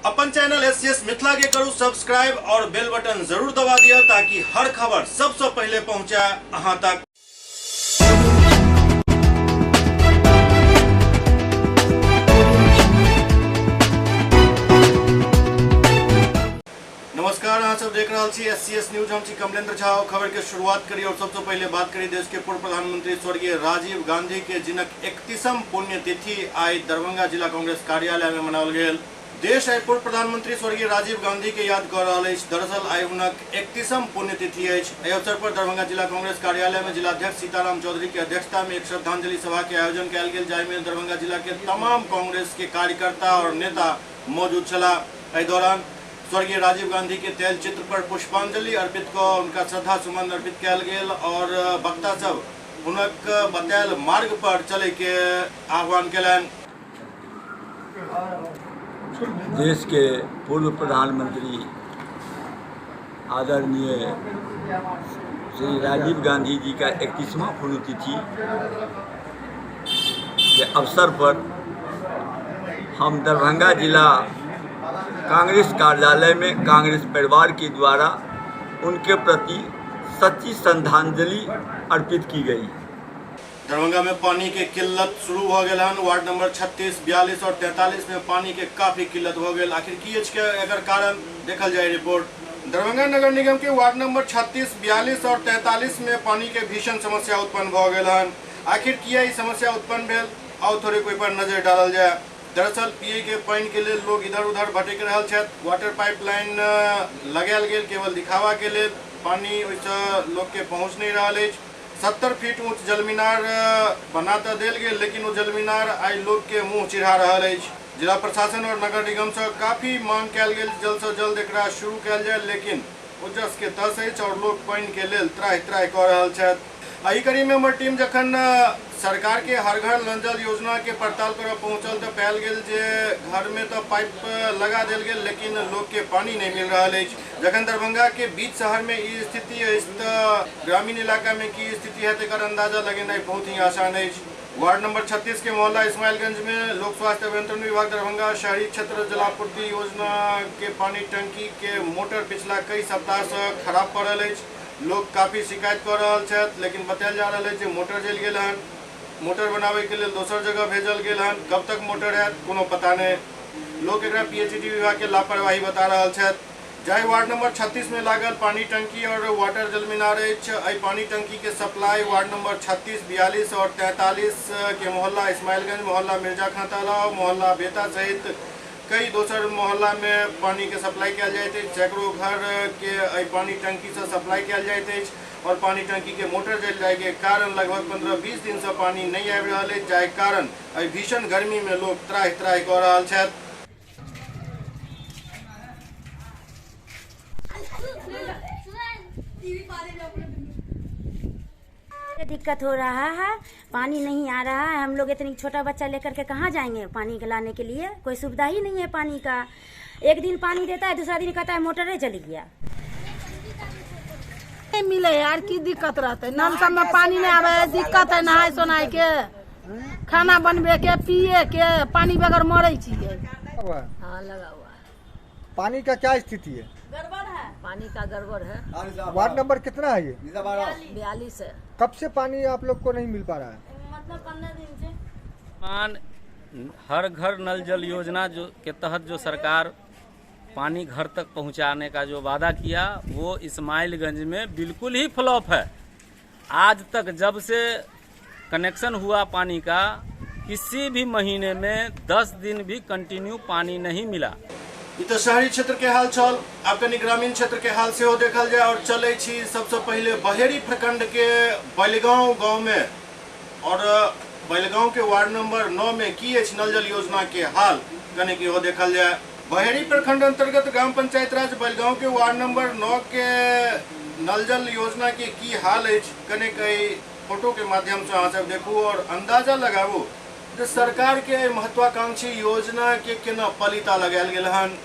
अपन channel SCS Mithila के करू सब्सक्राइब और बेल बटन जरूर दबा दिया ताकि हर खबर सबसे पहले पहुंचे अहां तक। नमस्कार, अहाँ सब देख रहा छी एससीएस न्यूज। हम छी कमलेंद्र झा। खबर के शुरुआत करी और सबसे पहले बात करी देश के पूर्व प्रधानमंत्री स्वर्गीय राजीव गांधी के, जिनक 31म पुण्यतिथि आइ दरभंगा जिला कांग्रेस कार्यालय में मनाओल गेल। देश आइ पूर्व प्रधानमंत्री स्वर्गीय राजीव गांधी के याद कर रहल अछि। दरअसल आइ हुनक 31म पुण्यतिथि अछि। एहि अवसर पर दरभंगा जिला कांग्रेस कार्यालय में जिलाध्यक्ष सीताराम चौधरी के अध्यक्षता में एक श्रद्धांजलि सभा के आयोजन कयल गेल, जाहि में दरभंगा जिला के तमाम कांग्रेस के कार्यकर्ता और नेता मौजूद छलाह। एहि दौरान स्वर्गीय राजीव गांधी के तैल चित्र पर पुष्पांजलि अर्पित क उनका श्रद्धा सुमन अर्पित कयल गेल और वक्ता सब हुनक बतायल मार्ग पर चले के आह्वान कयलनि। देश के पूर्व प्रधानमंत्री आदरणीय श्री राजीव गांधी जी का 31वां पुण्यतिथि के अवसर पर हम दरभंगा जिला कांग्रेस कार्यालय में कांग्रेस परिवार के द्वारा उनके प्रति सच्ची श्रद्धांजलि अर्पित की गई। दरभंगा में पानी के किल्लत शुरू हो गेल हन। वार्ड नंबर 36, 42 और 43 में पानी के काफी किल्लत हो गेल। आखिर की अछि के एकर कारण, देखल जाए रिपोर्ट। दरभंगा नगर निगम के वार्ड नंबर 36, 42 और 43 में पानी के भीषण समस्या उत्पन्न भ गेल हन। आखिर किया ई समस्या उत्पन्न भेल, आओ थोड़े कोई पर नजर डालल जाए। दरअसल पिए के पानि के लेल लोग इधर उधर भटक रहल छथि। वाटर पाइपलाइन लगायल गेल केवल दिखावा के लेल, पानी ओहिसँ लोग के पहुँच नहीं रहल अछि। 70 फीट ऊँच जलमीनार बना तऽ देल गेल, लेकिन ओ जलमीनार आइ लोग के मुँह चिढ़ा रहल अछि। जिला प्रशासन और नगर निगम से काफी मांग कयल गेल जल्द से जल्द एकरा शुरू कयल जाय, लेकिन ओ जस के तस अछि और लोग पानि के लेल त्राहि त्राहि कऽ रहल छथि। एहि कड़ी में हमर टीम जखन सरकार के हर घर नल जल योजना के पड़ताल करऽ पहुंचल तऽ पायल गेल जे घर में तऽ पाइप लगा देल गेल, लेकिन लोग के पानी नहीं मिल रहल अछि। जखन दरभंगा के बीच शहर में ई स्थिति अछि तऽ ग्रामीण इलाका में की स्थिति है तेकर अंदाजा लगेनाइ बहुत ही आसान अछि। वार्ड नंबर 36 के मोहल्ला इस्माइलगंज में लोक स्वास्थ्य अभियंत्रण विभाग दरभंगा शहरी क्षेत्र जलापूर्ति योजना के पानी टंकी के मोटर पिछला कई सप्ताह से खराब पड़ल अछि। लोग काफी शिकायत कर रहल छथि, लेकिन बतायल जा रहल अछि जे मोटर जलि गेल हन, मोटर बनाबे के लेल दोसर जगह भेजल गेल हन, कब तक मोटर आयत कोनो पता नहीं। लोग एकरा पीएचईडी विभाग के लापरवाही बता रहल छथि। जाहि वार्ड नंबर 36 में लागल पानी टंकी और वाटर जलमीनार अछि, एहि पानी टंकी के सप्लाई वार्ड नंबर 36, 42 और 43 के मोहल्ला इस्माइलगंज, मोहल्ला मिर्जा खां तालाब, मोहल्ला बेता सहित कई दोसर मोहल्ला में पानी के सप्लाई कयल जाइत अछि। सैकड़ों घर के एहि पानी टंकी से सप्लाई कयल जाइत अछि और पानी टंकी के मोटर जलि जाय के कारण लगभग 15-20 दिन से पानी नहीं आबि रहल अछि, जाहि कारण एहि भीषण गर्मी में लोग त्राहि त्राहि कऽ रहल छथि। दिक्कत हो रहा है, पानी नहीं आ रहा है। हम लोग इतनी छोटा बच्चा लेकर के कहाँ जाएंगे पानी के लाने के लिए? कोई सुविधा ही नहीं है पानी का। एक दिन पानी देता है, दूसरा दिन कहता है मोटर ही चली गया। नहीं मिले यार, की दिक्कत रहते? नल सब में पानी नहीं आवे है, दिक्कत है नहाय सोनाय के, खाना बनबे के, पिए के, पानी बगैर मरे छियै। हाँ, लगा हुआ है। पानी का क्या स्थिति है? गड़बड़ है, पानी का गड़बड़ है। वार्ड नंबर कितना है ये? 42 है। कब से पानी आप लोग को नहीं मिल पा रहा है? मतलब 15 दिन से। मान हर घर नल जल योजना जो के तहत जो सरकार पानी घर तक पहुंचाने का जो वादा किया वो इस्माइलगंज में बिल्कुल ही फ्लॉप है। आज तक जब से कनेक्शन हुआ पानी का, किसी भी महीने में 10 दिन भी कंटिन्यू पानी नहीं मिला। ई तऽ शहरी क्षेत्र के हाल छल। आब कनि ग्रामीण क्षेत्र के हाल सेहो देखल जाय और चलै छी सबसे पहिले बहेड़ी प्रखंड के बलिगांव गांव में और बलिगांव के वार्ड नंबर 9 में की अछि नल जल योजना के हाल, कनि इहो देखल जाय। बहेड़ी प्रखंड अंतर्गत ग्राम पंचायत राज बलिगांव के वार्ड नंबर 9 के नल जल योजना के की हाल अछि, कनि एहि फोटो के माध्यम से अहाँ सब देखू और अंदाजा लगाबू जे सरकार के एहि महत्वाकांक्षी योजना के केना पलीता लगायल गेल हन।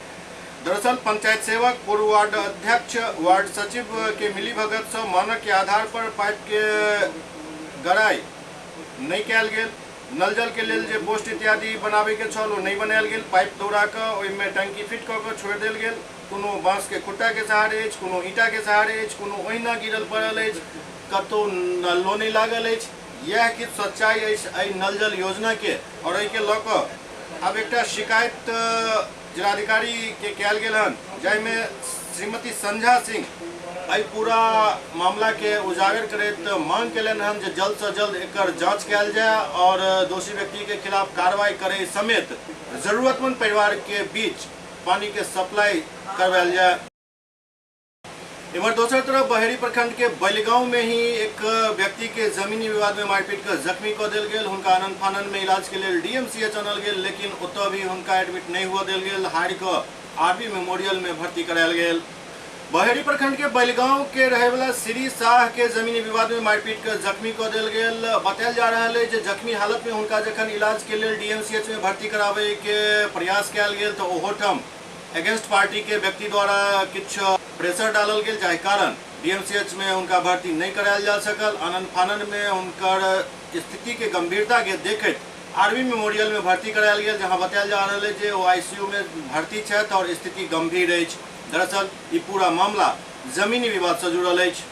दरअसल पंचायत सेवक, पूर्व वार्ड अध्यक्ष, वार्ड सचिव के मिलीभगत से मानक के आधार पर पाइप के गड़ाई नहीं कयल गेल। नल जल के लेल जे पोस्ट इत्यादि बनावे के छल ओ नहि बनायल गेल। पाइप दौड़ा कऽ ओहिमे टंकी फिट कऽ कऽ छोड़ि देल गेल। कोनो बाँस के खुट्टा के सहारे अछि, कोनो ईंटा के सहारे अछि, कोनो ओहिना गिरल पड़ल अछि, कतहु नलो नहि लागल अछि। इएह किछु सच्चाई अछि एहि नल जल योजना के। और एहिके लऽ कऽ आब एकटा शिकायत जिलाधिकारी के कयल गेल हन, जाहिमे श्रीमती संझा सिंह एहि पूरा मामला के उजागर करैत मांग कयलनि हन जे जल्द से जल्द एकर जांच कयल जाय और दोषी व्यक्ति के खिलाफ कार्रवाई करे समेत जरूरतमंद परिवार के बीच पानी के सप्लाई करवायल जाय। इधर दोसर तरफ बहेड़ी प्रखंड के बलिगांव में ही एक व्यक्ति के जमीनी विवाद में मारपीट कर जख्मी कऽ देल गेल। हुनका आनन फानन में इलाज के लेल डीएमसीएच आनल गेल, लेकिन ओतऽ भी हुनका एडमिट नहीं हुआ देल गेल। हारि कऽ आरबी मेमोरियल में भर्ती करायल गेल। बहेड़ी प्रखंड के बलिगांव के रहेवाला श्री शाह के जमीनी विवाद में मारपीट कर जख्मी कऽ देल गेल। बतायल जा रहा है जे जख्मी हालत में हुनका जखन इलाज के लेल डीएमसीएच में भर्ती कराबे के प्रयास कयल गेल तो ओहोठाम अगेंस्ट पार्टी के व्यक्ति द्वारा किछु प्रेशर डालल गेल, जाहि कारण डीएमसीएच में हुनका भर्ती नहीं करायल जा सकल। आनन फानन में हुनकर स्थिति के गंभीरता के देखैत आरबी मेमोरियल में भर्ती करायल गेल, जहां बतायल जा रहा है जे ओ आईसीयू में भर्ती छथि और स्थिति गंभीर अछि। दरअसल ये पूरा मामला जमीनी विवाद से जुड़ल अछि।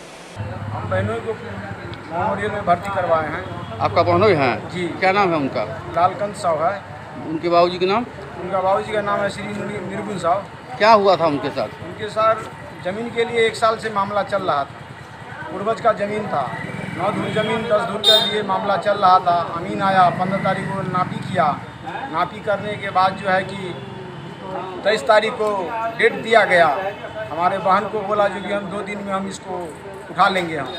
हम बहनों को मेमोरियल में भर्ती करवाए हैं। आपका बहनों हैं जी? क्या नाम है उनका? लालकंद साहब है। उनके बाबूजी के नाम? उनका बाबूजी का नाम है श्री निर्गुण साहब। क्या हुआ था उनके साथ? उनके साथ जमीन के लिए 1 साल से मामला चल रहा था। पूर्वज का जमीन था, 9 धुर जमीन 10 धुर के लिए मामला चल रहा था। अमीन आया 15 तारीख को नापी किया। नापी करने के बाद जो है कि 23 तारीख को डेट दिया गया। हमारे बहन को बोला जो कि हम 2 दिन में हम इसको उठा लेंगे हम।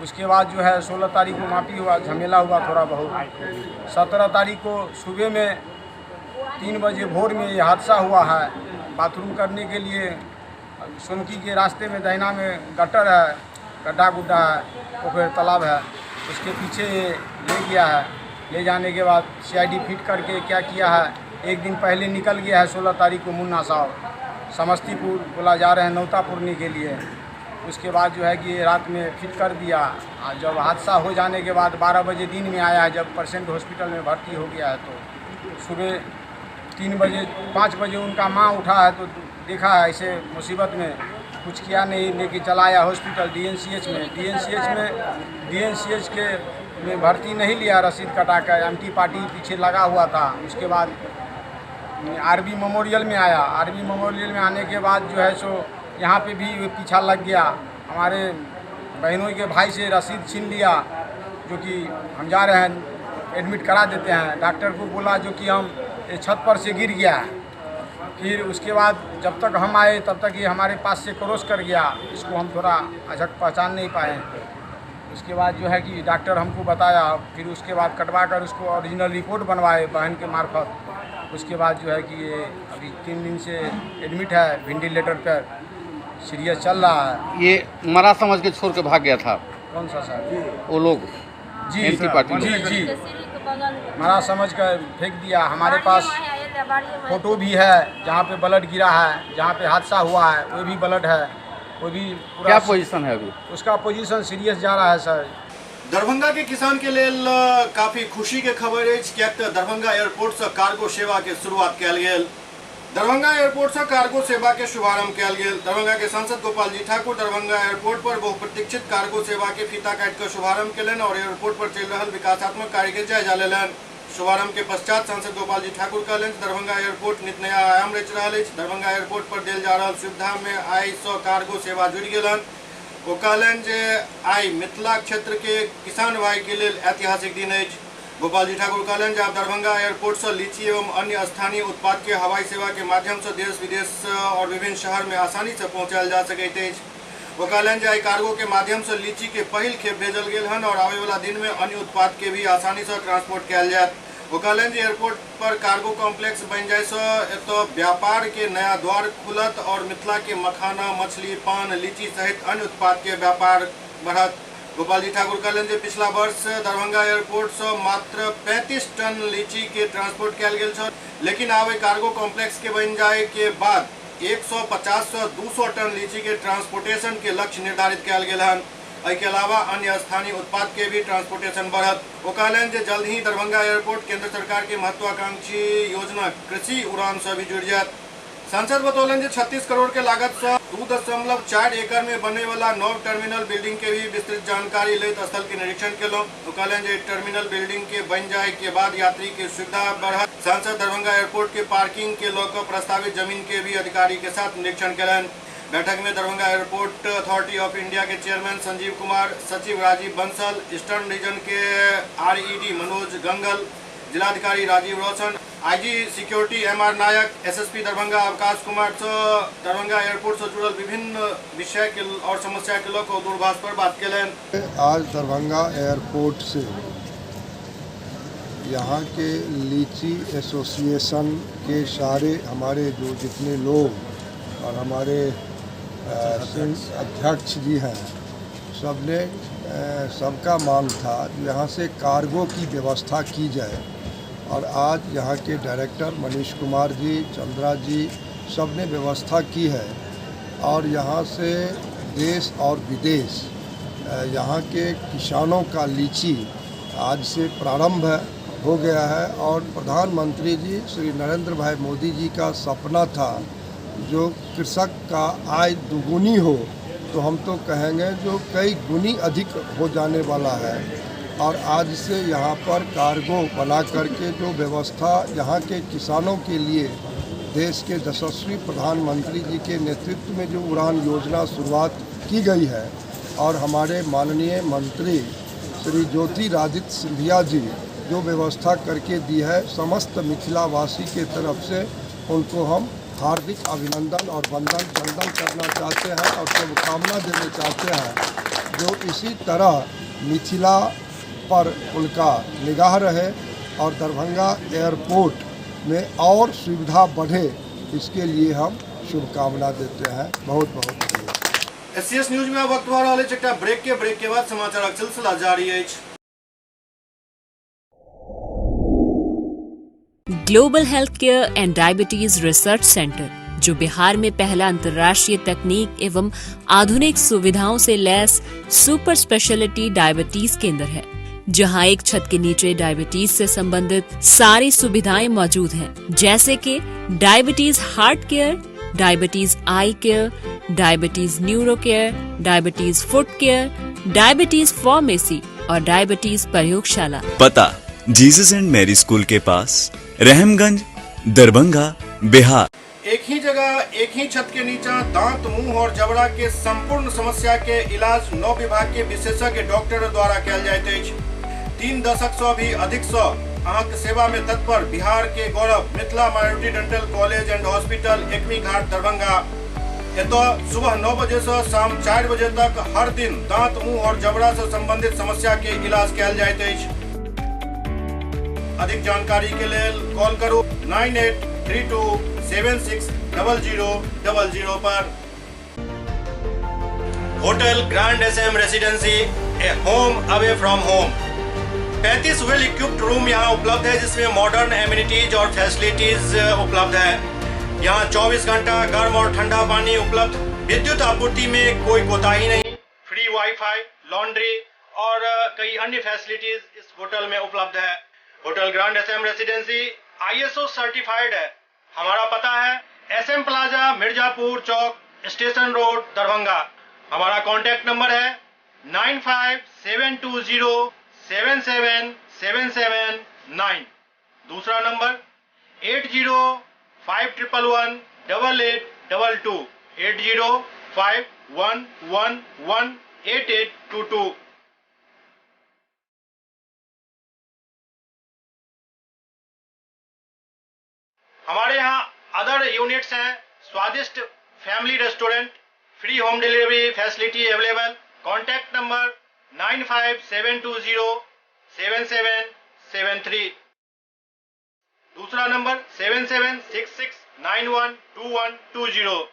उसके बाद जो है 16 तारीख को मापी हुआ, झमेला हुआ थोड़ा बहुत। 17 तारीख को सुबह में 3 बजे भोर में ये हादसा हुआ है। बाथरूम करने के लिए सोनकी के रास्ते में दहिना में गटर है, गड्ढा गुड्ढा है, पोखर तालाब है, उसके पीछे ले गया है। ले जाने के बाद सीआईडी फिट करके क्या किया है, एक दिन पहले निकल गया है 16 तारीख को मुन्ना साहब समस्तीपुर बोला जा रहे हैं नौता पुरने के लिए। उसके बाद जो है कि रात में फिट कर दिया। और जब हादसा हो जाने के बाद 12 बजे दिन में आया है, जब पेशेंट हॉस्पिटल में भर्ती हो गया है तो सुबह 3 बजे 5 बजे उनका माँ उठा है तो देखा है ऐसे मुसीबत में, कुछ किया नहीं, लेके चला आया हॉस्पिटल डीएनसीएच में। डीएनसीएच के में भर्ती नहीं लिया, रसीद कटा कर एमटी पार्टी पीछे लगा हुआ था। उसके बाद आरबी मेमोरियल में आया। आरबी मेमोरियल में आने के बाद जो है सो यहाँ पे भी पीछा लग गया। हमारे बहनों के भाई से रसीद छीन लिया, जो कि हम जा रहे हैं एडमिट करा देते हैं। डॉक्टर को बोला जो कि हम छत पर से गिर गया है। फिर उसके बाद जब तक हम आए तब तक ये हमारे पास से क्रॉस कर गया, इसको हम थोड़ा अझक पहचान नहीं पाए। उसके बाद जो है कि डॉक्टर हमको बताया, फिर उसके बाद कटवा कर उसको ओरिजिनल रिपोर्ट बनवाए बहन के मार्फत। उसके बाद जो है कि ये अभी 3 दिन से एडमिट है, वेंटिलेटर पर सीरियस चल रहा है। ये मरा समझ के छोड़ के भाग गया था। कौन सा सर? वो लोग जी एमपी पार्टी जी जी मरा समझ कर फेंक दिया। हमारे पास फोटो भी है जहाँ पे ब्लड गिरा है, जहाँ पे हादसा हुआ है वो भी ब्लड है, वो भी पूरा। क्या पोजीशन है अभी उसका? पोजीशन सीरियस जा रहा है सर। दरभंगा के किसान के लेल काफी खुशी के खबर अछि, किएक तऽ दरभंगा एयरपोर्ट से कार्गो सेवा के शुरुआत कयल गेल। दरभंगा एयरपोर्ट से कार्गो सेवा के शुभारंभ कयल गेल। दरभंगा के सांसद गोपाल जी ठाकुर दरभंगा एयरपोर्ट पर बहुप्रतीक्षित कार्गो सेवा के फीता काटि कऽ शुभारंभ कयलनि और एयरपोर्ट पर चलि रहल विकासात्मक कार्य के जायजा लेलनि। शुभारंभ के पश्चात सांसद गोपाल जी ठाकुर कहलनि दरभंगा एयरपोर्ट नित नया आयाम रचि रहल अछि। दरभंगा एयरपोर्ट पर देल जा रहल सुविधा में आइ सँ कार्गो सेवा जुड़ि गेल। ओ कहलनि जे आइ मिथिला क्षेत्र के किसान भाई के लेल ऐतिहासिक दिन अछि। गोपाल जी ठाकुर कहलनि जे आब दरभंगा एयरपोर्ट से लीची एवं अन्य स्थानीय उत्पाद के हवाई सेवा के माध्यम से देश विदेश और विभिन्न शहर में आसानी से पहुँचायल जा सकैत अछि। ओ कहलनि जे आइ कार्गो के माध्यम से लीची के पहिल खेप भेजल गेल हन और आबे वाला दिन में अन्य उत्पाद के भी आसानी से ट्रांसपोर्ट कयल जायत। ओ कहलनि जे एयरपोर्ट पर कार्गो कॉम्प्लेक्स बनि जाय से एतय व्यापार के नया द्वार खुलत और मिथिला के मखाना, मछली, पान, लीची सहित अन्य उत्पाद के व्यापार बढ़त। गोपाल जी ठाकुर कहलनि जे पिछला वर्ष दरभंगा एयरपोर्ट से मात्र 35 टन लीची के ट्रांसपोर्ट कयल गेल छल, लेकिन आब एहि कार्गो कॉम्प्लेक्स के बनि जाय के बाद 150 से 200 टन लीची के ट्रांसपोर्टेशन के लक्ष्य निर्धारित कयल गेल हन। एहिके अलावा अन्य स्थानीय उत्पाद के भी ट्रांसपोर्टेशन बढ़त। ओ कहलनि जे जल्द ही दरभंगा एयरपोर्ट केंद्र सरकार के महत्वाकांक्षी योजना कृषि उड़ान से भी जुड़ जायत। सांसद बतौलनि जे 36 करोड़ के लागत से 2.4 एकड़ में बने वाला नव टर्मिनल बिल्डिंग के भी विस्तृत जानकारी लैत स्थल के निरीक्षण केलहुँ। ओ कहलनि जे टर्मिनल बिल्डिंग के बनि जाय के बाद यात्री के सुविधा बढ़त। सांसद दरभंगा एयरपोर्ट के पार्किंग के लऽ कऽ प्रस्तावित जमीन के भी अधिकारी के साथ निरीक्षण केलनि। बैठक में Darbhanga airport authority of India के चेयरमैन संजीव कुमार, सचिव राजीव बंसल, ईस्टर्न रीजन के आरईडी मनोज गंगल, जिलाधिकारी Rajiv Roshan, IG security MR Nayak, SSP Darbhanga Avakash Kumar से दरभंगा एयरपोर्ट से जुड़ल विभिन्न विषय के और समस्या के लऽ कऽ दूरभाष पर बात केलनि। आज दरभंगा एयरपोर्ट से यहाँ के लीची एसोसिएशन के सारे हमारे जो जितने लोग और हमारे अध्यक्ष जी हैं, सबने सबका मांग था यहाँ से कार्गो की व्यवस्था की जाए और आज यहाँ के डायरेक्टर मनीष कुमार जी, चंद्रा जी, सबने व्यवस्था की है और यहाँ से देश और विदेश यहाँ के किसानों का लीची आज से प्रारंभ हो गया है। और प्रधानमंत्री जी श्री नरेंद्र भाई मोदी जी का सपना था जो कृषक का आय दुगुनी हो, तो हम तो कहेंगे जो कई गुनी अधिक हो जाने वाला है। और आज से यहाँ पर कार्गो बना करके जो व्यवस्था यहाँ के किसानों के लिए देश के यशस्वी प्रधानमंत्री जी के नेतृत्व में जो उड़ान योजना शुरुआत की गई है और हमारे माननीय मंत्री श्री ज्योतिरादित्य सिंधिया जी जो व्यवस्था करके दी है, समस्त मिथिलावासी के तरफ से उनको हम हार्दिक अभिनंदन और वंदन चंदन करना चाहते हैं और शुभकामना देना चाहते हैं जो इसी तरह मिथिला पर उनका निगाह रहे और दरभंगा एयरपोर्ट में और सुविधा बढ़े, इसके लिए हम शुभकामना देते हैं। बहुत बहुत धन्यवाद। एससीएस न्यूज में वक्त भऽ रहल अछि एकटा ब्रेक के बाद समाचारक सिलसिला जारी अछि। Global health care and diabetes research centre, जो बिहार में पहला अंतर्राष्ट्रीय तकनीक एवं आधुनिक सुविधाओं से लैस सुपर स्पेशलिटी डायबिटीज केंद्र है, जहां एक छत के नीचे डायबिटीज से संबंधित सारी सुविधाएं मौजूद हैं, जैसे कि diabetes heart care, diabetes eye care, diabetes neuro care, diabetes foot care, diabetes pharmacy और डायबिटीज प्रयोगशाला। पता जीसस एंड मैरी स्कूल के पास, रहमगंज, दरभंगा, बिहार। एक ही जगह एक ही छत के नीचा दांत, मुंह और जबड़ा के संपूर्ण समस्या के इलाज 9 विभाग के विशेषज्ञ डॉक्टर द्वारा कयल जाइत अछि। 3 दशक से भी अधिक से अहाँके सेवा में तत्पर बिहार के गौरव Mithila minority dental college and hospital, Ekmi Ghat, Darbhanga. एतऽ सुबह 9 बजे से शाम 4 बजे तक हर दिन दांत, मुंह और जबड़ा से संबंधित समस्या के इलाज कयल जाइत अछि। अधिक जानकारी के लेल कॉल करू 9832760000 पर। Hotel grand SM residency, a home away from home. 35 well equipped room यहाँ उपलब्ध है, जिसमें मॉडर्न एमिनिटीज और फैसिलिटीज उपलब्ध है। यहाँ 24 घंटा गर्म और ठंडा पानी उपलब्ध, विद्युत आपूर्ति में कोई कोताही नहीं, फ्री वाईफाई, लॉन्ड्री और कई अन्य फैसिलिटीज इस होटल में उपलब्ध है। Hotel grand SM residency ISO certified है। हमारा पता है SM plaza, Mirzapur Chowk, station road, Darbhanga. हमारा कॉन्टैक्ट नंबर है 9572077779। दूसरा नंबर 8051118822, 8051118822। हमारे यहाँ अदर यूनिट्स हैं, स्वादिष्ट family restaurant, free home delivery facility available. Contact number 9572077773। दूसरा नंबर 7766912120।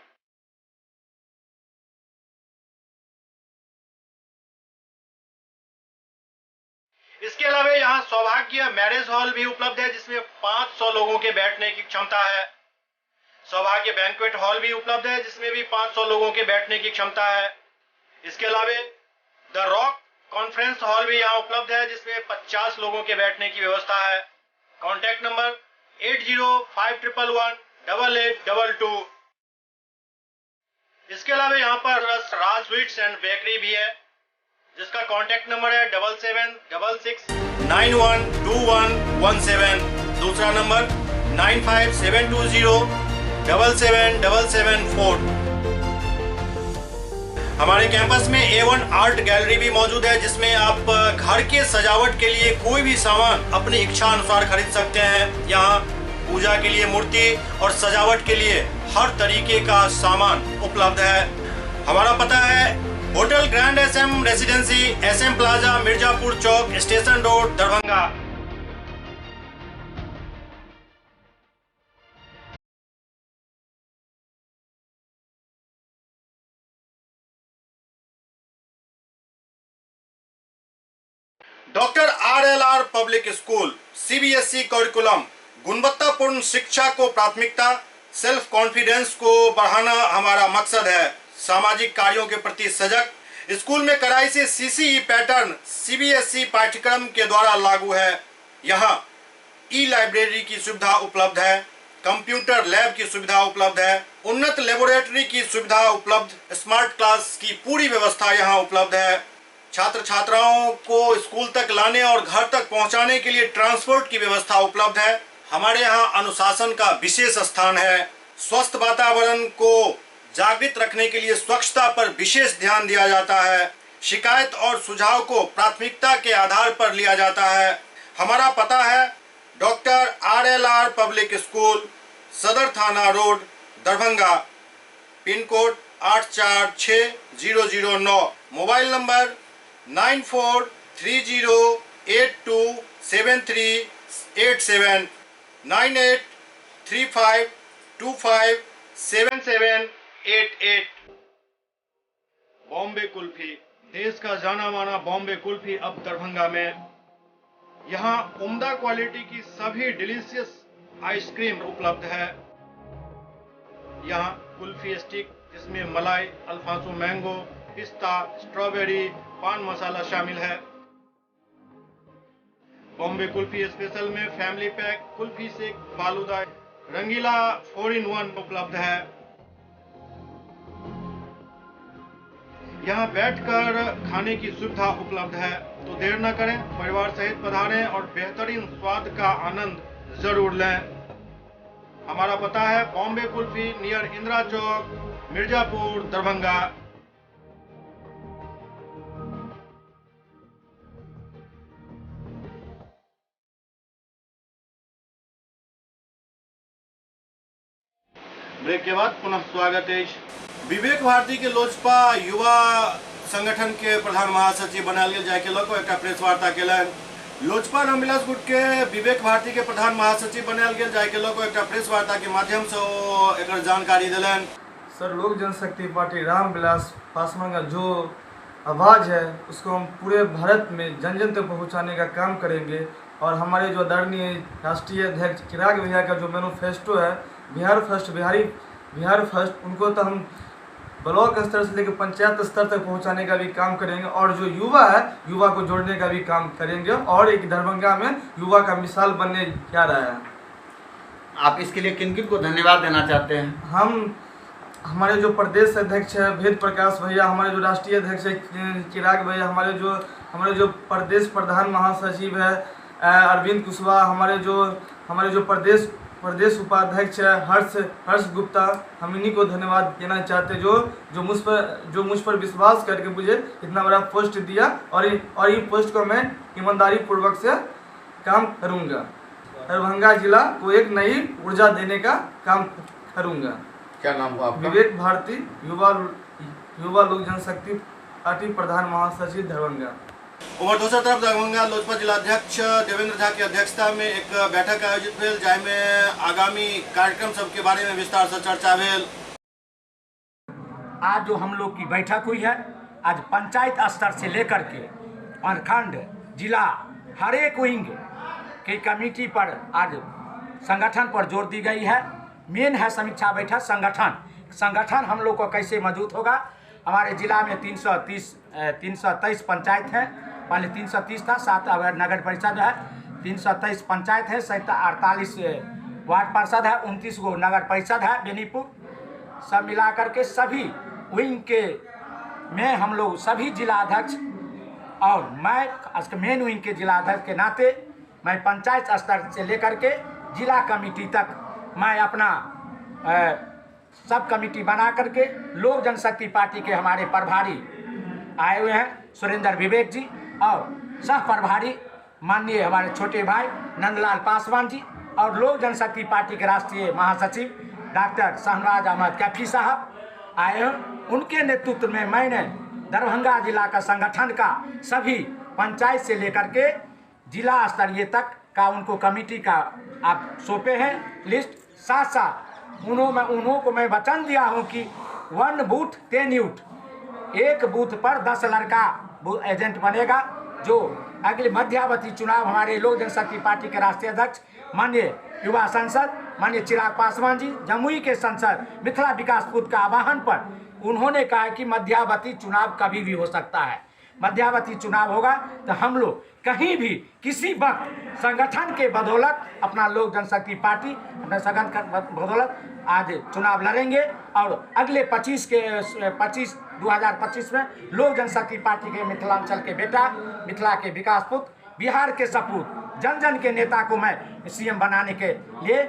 इसके अलावा यहाँ सौभाग्य मैरिज हॉल भी उपलब्ध है, जिसमें 500 लोगों के बैठने की क्षमता है। सौभाग्य बैंक्वेट हॉल भी उपलब्ध है, जिसमें भी 500 लोगों के बैठने की क्षमता है। इसके अलावा The rock conference hall भी यहाँ उपलब्ध है, जिसमें 50 लोगों के बैठने की व्यवस्था है। Contact number 805111 8822। इसके अलावा यहाँ पर राज स्वीट्स एंड बेकरी भी है, जिसका कॉन्टैक्ट नंबर है 7766 912117। दूसरा नंबर 95720 77774। हमारे कैंपस में A1 art gallery भी मौजूद है, जिसमें आप घर के सजावट के लिए कोई भी सामान अपनी इच्छा अनुसार खरीद सकते हैं। यहाँ पूजा के लिए मूर्ति और सजावट के लिए हर तरीके का सामान उपलब्ध है। हमारा पता है hotel grand SM residency, SM plaza, Mirzapur Chowk, station road, Darbhanga. Doctor RLR public school, CBSE curriculum, गुणवत्तापूर्ण शिक्षा को प्राथमिकता, सेल्फ कॉन्फिडेंस को बढ़ाना हमारा मकसद है। सामाजिक कार्यों के प्रति सजग, स्कूल में कड़ाई से सीसीई पैटर्न सीबीएसई पाठ्यक्रम के द्वारा लागू है। यहाँ ई लाइब्रेरी की सुविधा उपलब्ध है, कंप्यूटर लैब की सुविधा उपलब्ध है, उन्नत लेबोरेटरी की सुविधा उपलब्ध, स्मार्ट क्लास की पूरी व्यवस्था यहाँ उपलब्ध है। छात्र छात्राओं को स्कूल तक लाने और घर तक पहुंचाने के लिए ट्रांसपोर्ट की व्यवस्था उपलब्ध है। हमारे यहाँ अनुशासन का विशेष स्थान है। स्वस्थ वातावरण को जागृत रखने के लिए स्वच्छता पर विशेष ध्यान दिया जाता है। शिकायत और सुझाव को प्राथमिकता के आधार पर लिया जाता है। हमारा पता है doctor RLR public school, Sadar थाना road, Darbhanga, pin code 846009, mobile number 9430827387, 9835257788। Bombay kulfi, देश का जाना माना बॉम्बे कुल्फी अब दरभंगा में। यहाँ उम्दा क्वालिटी की सभी डिलीशियस आइसक्रीम उपलब्ध है। यहाँ कुल्फी स्टिक, जिसमें मलाई, अल्फांसो मैंगो, पिस्ता, स्ट्रॉबेरी, पान मसाला शामिल है। बॉम्बे कुल्फी स्पेशल में family pack, kulfi shake, falooda, Rangeela 4 in 1 उपलब्ध है। यहाँ बैठकर खाने की सुविधा उपलब्ध है, तो देर न करें, परिवार सहित पधारें और बेहतरीन स्वाद का आनंद जरूर लें। हमारा पता है बॉम्बे कुल्फी, नियर इंदिरा चौक, मिर्जापुर, दरभंगा। ब्रेक के बाद पुनः स्वागत है। विवेक भारती के लोजपा युवा संगठन के प्रधान महासचिव बनायल गेल, जाहिके लऽ कऽ एकटा प्रेस वार्ता केलनि। लोजपा रामविलास गुट के विवेक भारती के प्रधान महासचिव बनायल गेल, जाहिके लऽ कऽ एकटा प्रेस वार्ता के माध्यम से ओ एकर जानकारी देलनि। सर, लोक जनशक्ति पार्टी रामविलास पासवान का जो आवाज़ है उसको हम पूरे भारत में जन जन तक पहुँचाने का काम करेंगे। और हमारे जो आदरणीय राष्ट्रीय अध्यक्ष चिराग भैया का जो मैनिफेस्टो है, बिहार फर्स्ट, बिहार फर्स्ट, उनको तो हम ब्लॉक स्तर से लेकर पंचायत स्तर तक पहुंचाने का भी काम करेंगे। और जो युवा है, युवा को जोड़ने का भी काम करेंगे। और एक दरभंगा में युवा का मिसाल बनने जा रहा है। आप इसके लिए किन किन को धन्यवाद देना चाहते हैं? हम हमारे जो प्रदेश अध्यक्ष है वेद प्रकाश भैया, हमारे जो राष्ट्रीय अध्यक्ष है चिराग भैया, हमारे जो प्रदेश प्रधान महासचिव है अरविंद कुशवाहा, हमारे जो प्रदेश उपाध्यक्ष है हर्ष गुप्ता, हम इन्हीं को धन्यवाद देना चाहते हैं जो मुझ पर विश्वास करके मुझे इतना बड़ा पोस्ट दिया। और ये पोस्ट को मैं ईमानदारी पूर्वक से काम करूँगा। दरभंगा जिला को एक नई ऊर्जा देने का काम करूँगा। क्या नाम हुआ आपका? विवेक भारती, युवा लोक जनशक्ति पार्टी प्रधान महासचिव दरभंगा। उधर दोसर तरफ दरभंगा लोजपा जिलाध्यक्ष देवेंद्र झा की अध्यक्षता में एक बैठक आयोजित भेल, जाहिमे आगामी कार्यक्रम सबके बारे में विस्तार से चर्चा भेल। आज जो हम लोग की बैठक हुई है, आज पंचायत स्तर से लेकर के प्रखंड, जिला, हर एक विंग की कमेटी पर आज संगठन पर जोर दी गई है। मेन है समीक्षा बैठक संगठन हम लोग को कैसे मजबूत होगा। हमारे जिला में 323 पंचायत है। पहले 330 था, 7 अब नगर परिषद है। 323 पंचायत है, 48 वार्ड पार्षद है, 29 गो नगर परिषद है बेनीपुर। सब मिला करके सभी विंग के में हम लोग सभी जिला अध्यक्ष और मैं मेन विंग के जिला अध्यक्ष के नाते मैं पंचायत स्तर से लेकर के जिला कमेटी तक मैं अपना सब कमेटी बना करके लोक जनशक्ति पार्टी के हमारे प्रभारी आए हुए हैं सुरेंद्र विवेक जी और सह प्रभारी माननीय हमारे छोटे भाई नंदलाल पासवान जी और लोक जनशक्ति पार्टी के राष्ट्रीय महासचिव डॉक्टर शहनवाज अहमद कैफी साहब आए हैं। उनके नेतृत्व में मैंने दरभंगा जिला का संगठन का सभी पंचायत से लेकर के जिला स्तरीय तक का उनको कमेटी का आप सौंपे हैं लिस्ट। साथ साथ उन्हों को मैं वचन दिया हूं कि 1 बूथ 10 यूथ, एक बूथ पर 10 लड़का एजेंट बनेगा। जो अगले मध्यावधि चुनाव हमारे लोक जनशक्ति पार्टी के राष्ट्रीय अध्यक्ष माननीय युवा सांसद माननीय चिराग पासवान जी जमुई के सांसद मिथिला विकास पुत्र का आह्वान पर उन्होंने कहा कि मध्यावधि चुनाव कभी भी हो सकता है। मध्यावधि चुनाव होगा तो हम लोग कहीं भी किसी वक्त संगठन के बदौलत अपना लोक जनशक्ति पार्टी अपने संगठन के बदौलत आज चुनाव लड़ेंगे और अगले 2025 में लोक जनशक्ति पार्टी के मिथिलांचल के बेटा, मिथिला के विकास पुत्र, बिहार के सपूत, जन जन के नेता को मैं सीएम बनाने के लिए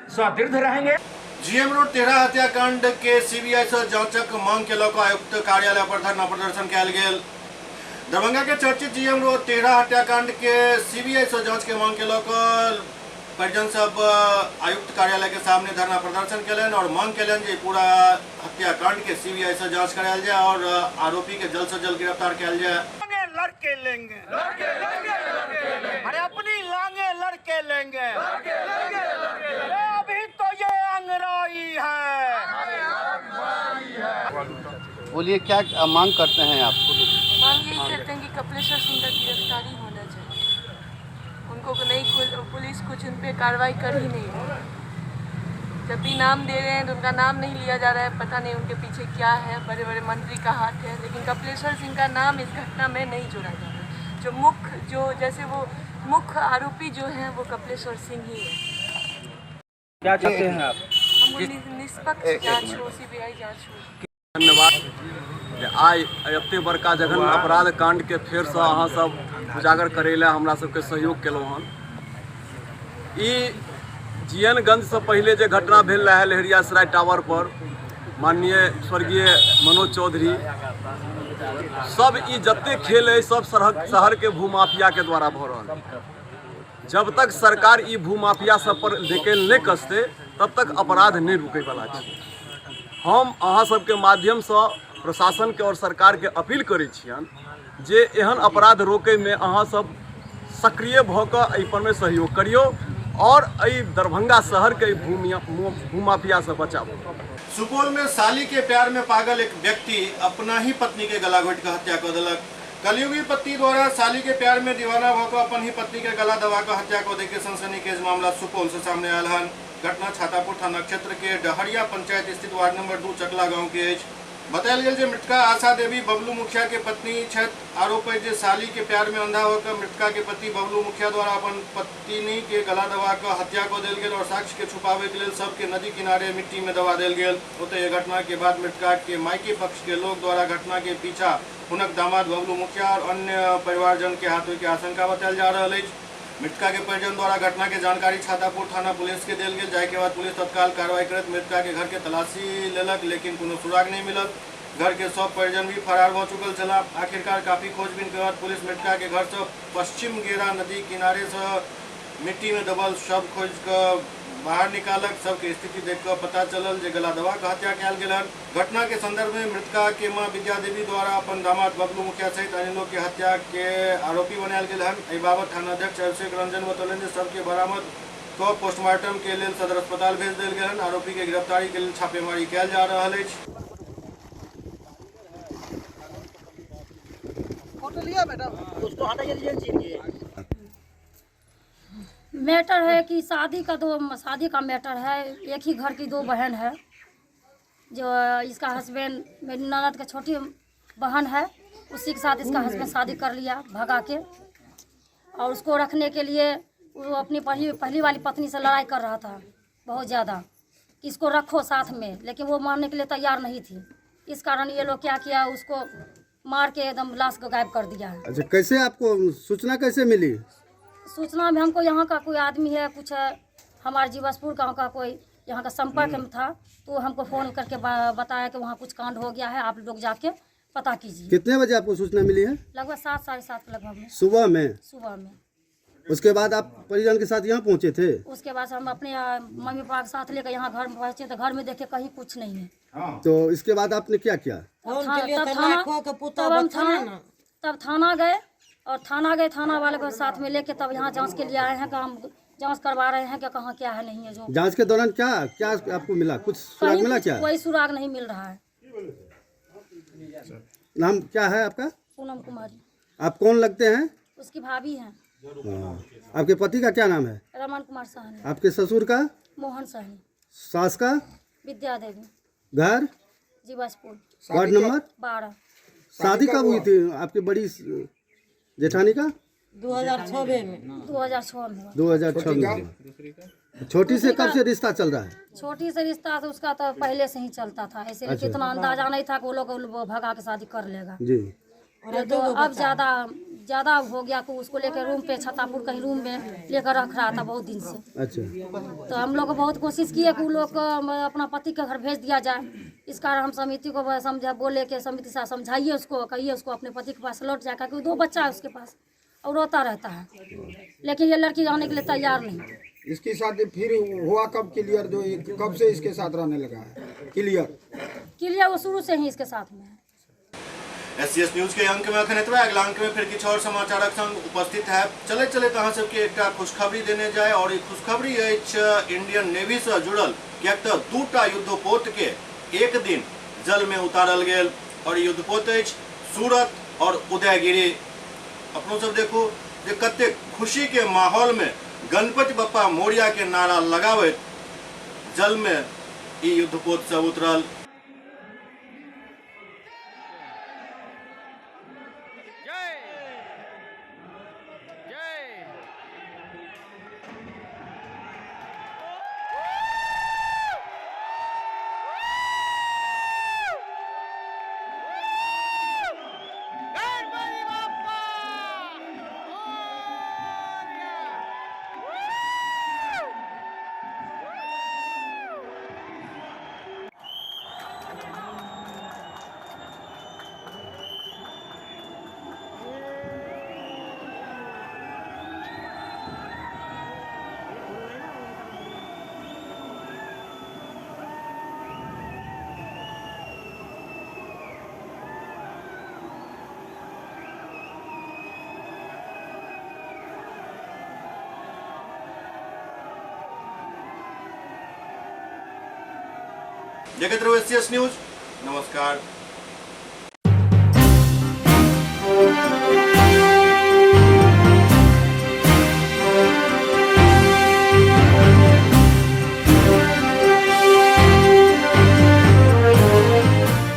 सुदृढ़ रहेंगे। जीएम रोड 13 हत्याकांड के सीबीआई से जांचक मांग के लऽ कऽ आयुक्त कार्यालय पर धरना प्रदर्शन कयल गेल। दरभंगा के चर्चित जीएम रोड 13 हत्याकांड के सीबीआई से जांच के मांग के लऽ कऽ परिजन सब आयुक्त कार्यालय के सामने धरना प्रदर्शन कयलनि और मांग कयलनि जे पूरा हत्याकांड के सीबीआई से जांच करायल जाय और आरोपी के जल्द से जल्द गिरफ्तार कयल जाय। लड़के लेंगे, अरे अपनी लांगे लड़के लेंगे, अभी तो ये अंगराई है। बोलिए, क्या मांग करते हैं आप? मांग यही करते हैं कि कपिलेश्वर सिंह का गिरफ्तारी होना चाहिए। उनको नहीं, पुलिस कुछ उन पर कार्रवाई कर ही नहीं रही। जब भी नाम दे रहे हैं तो उनका नाम नहीं लिया जा रहा है, पता नहीं उनके पीछे क्या है, बड़े बड़े मंत्री का हाथ है, लेकिन कपिलेश्वर सिंह का नाम इस घटना में नहीं जोड़ा जा रहा है। जो मुख्य जो जैसे वो मुख्य आरोपी जो हैं वो कपिलेश्वर सिंह ही है। क्या चाहते हैं आप? हम निष्पक्ष जाँच हो, सीबीआई जाँच हो। धन्यवाद। आइ एते बड़का जघन्य अपराध कांड के फेरसँ अहाँ सब उजागर करै लए हमरा सबके सहयोग केलहुँ हन। ई जीएनगंज से पहले जे घटना भेल रहे लहेरियासराय टावर पर माननीय स्वर्गीय मनोज चौधरी सब ई जते खेल है सब शहर के भूमाफिया के द्वारा भऽ रहल। जब तक सरकार ई भूमाफिया सब पर नकेल नहीं कसते तब तक अपराध नहीं रुकै वाला छै। हम अहाँ सबके माध्यमसँ प्रशासन के और सरकार के अपील करै छियनि जे एहन अपराध रोकैमे अहाँ सब सक्रिय भऽ कऽ एहि परमे सहयोग करियौ और एहि दरभंगा शहर के भूमाफिया से बचाबू। सुपौल में साली के प्यार में पागल एक व्यक्ति अपना ही पत्नी के गला घोटि कऽ हत्या कऽ देलक। कलयुगी पति द्वारा साली के प्यार में दीवाना भऽ कऽ अपन ही पत्नी के गला दबा कऽ हत्या कऽ दै के सनसनीखेज मामला सुपौल से सामने आयल हन। घटना छातापुर थाना क्षेत्र के डहरिया पंचायत स्थित वार्ड नंबर 2 चकला गांव के अछि। बतायल गेल जे मृतका आशा देवी बबलू मुखिया के पत्नी छथि। आरोप है जे साली के प्यार में अंधा होकर मृतका के पति बबलू मुखिया द्वारा अपन पत्नी के गला दबा कऽ हत्या कऽ देल गेल और साक्ष्य के छुपावे के लेल सबके नदी किनारे मिट्टी में दबा देल गेल। ओतहि यह घटना के बाद मृतका के मायके पक्ष के लोग द्वारा घटना के पीछा हुनक दामाद बबलू मुखिया और अन्य परिवारजन के हाथ के आशंका बतायल जा रहा अछि। मृतका के परिजन द्वारा घटना के जानकारी छातापुर थाना पुलिस के देल गेल, जाहि के बाद पुलिस तत्काल कार्रवाई करैत मृतका के घर के तलाशी लेलक, लेकिन कोनो सुराग नहीं मिलल। घर के सब परिजन भी फरार हो चुकल छलाह। आखिरकार काफी खोजबीन के बाद पुलिस मृतका के घर से पश्चिम गेरा नदी किनारे से मिट्टी में दबल शव खोज कऽ बाहर निकालक। सबके स्थिति देख कऽ पता चलल जे गला दबा कऽ हत्या कयल गेल हन। घटना के संदर्भ में मृतका के मां विद्या देवी द्वारा अपन दामाद बबलू मुखिया सहित अन्य लोग के हत्या के आरोपी बनायल गेल हन। एहि बाबत थानाध्यक्ष अभिषेक रंजन बतौलनि जे सबके बरामद कऽ पोस्टमार्टम के लेल सदर अस्पताल भेज देल गेल हन। आरोपी के गिरफ्तारी के लेल छापेमारी कयल जा रहल अछि। मैटर है कि शादी का मैटर है, एक ही घर की 2 बहन है। जो इसका हस्बैंड मेरी ननद का छोटी बहन है, उसी के साथ इसका हस्बैंड शादी कर लिया भगा के, और उसको रखने के लिए वो अपनी पहली वाली पत्नी से लड़ाई कर रहा था बहुत ज़्यादा कि इसको रखो साथ में, लेकिन वो मानने के लिए तैयार नहीं थी। इस कारण ये लोग क्या किया, उसको मार के एकदम लाश को गायब कर दिया है। अच्छा, कैसे आपको सूचना कैसे मिली? सूचना में हमको यहाँ का कोई आदमी है, कुछ है हमारे जीवसपुर गांव का कोई यहाँ का संपर्क में था, तो हमको फ़ोन करके बताया कि वहाँ कुछ कांड हो गया है, आप लोग जाके पता कीजिए। कितने बजे आपको सूचना मिली है? लगभग 7 साढ़े 7 लगभग में, सुबह में। सुबह में। उसके बाद आप परिजन के साथ यहाँ पहुँचे थे? उसके बाद हम अपने मम्मी पापा के साथ लेकर यहाँ घर में पहुँचे तो घर में देखे कहीं कुछ नहीं है। तो इसके बाद आपने क्या किया? तब थाना गए, और थाना गए, थाना वाले को साथ में लेके तब यहाँ जांच के लिए आए हैं। हम जांच करवा रहे हैं कि कहाँ क्या है नहीं है। जो जांच के दौरान क्या क्या आपको मिला? कुछ सुराग मिला क्या? कोई सुराग नहीं मिल रहा है। नाम क्या है आपका? पूनम कुमारी। आप कौन लगते हैं? उसकी भाभी है। आपके पति का क्या नाम है? रमन कुमार सहनी। आपके ससुर का? मोहन सहनी। सास का? विद्या देवी। घर? जीवासपुर। Ward number 12। शादी कब हुई थी आपकी बड़ी जेठानी का? 2006 में। 2006 में। 2006 में। छोटी से कब से रिश्ता चल रहा है? छोटी से रिश्ता तो उसका तो पहले से ही चलता था, ऐसे अच्छा। इतना अंदाजा नहीं था कि वो लोग भगा के शादी कर लेगा जी। तो अब ज्यादा हो गया कि उसको लेकर रूम पे छतापुर कहीं रूम में लेकर रख रहा था बहुत दिन से। अच्छा। तो हम लोग बहुत कोशिश किए कि वो लोग अपना पति के घर भेज दिया जाए। इस कारण हम समिति को समझा बोले कि समिति साहब समझाइए उसको, कहिए उसको अपने पति के पास लौट जाए, क्योंकि 2 बच्चा है उसके पास और रोता रहता है। लेकिन ये लड़की जाने के लिए तैयार नहीं। इसकी शादी फिर हुआ कब क्लियर? जो कब से इसके साथ रहने लगा है क्लियर? क्लियर वो शुरू से ही इसके साथ में है। एससीएस न्यूज के अंक में अखन एतबा। अगला अंक में फिर किछु और समाचारक संग उपस्थित है। चले चले तो अहाँ सबके एकटा खुशखबरी देने जाए, और ई खुशखबरी अछि इंडियन नेवी से जुड़ल, किएक तऽ 2टा युद्धपोत के एक दिन जल में उतारल गेल, और युद्धपोत अछि सूरत और उदयगिरी। अपनो सब देखू जे कतेक खुशी के माहौल में गणपति बप्पा मोरिया के नारा लगाबैत जल में ई युद्धपोत सब उतरल। देखते रहो एससीएस न्यूज। नमस्कार।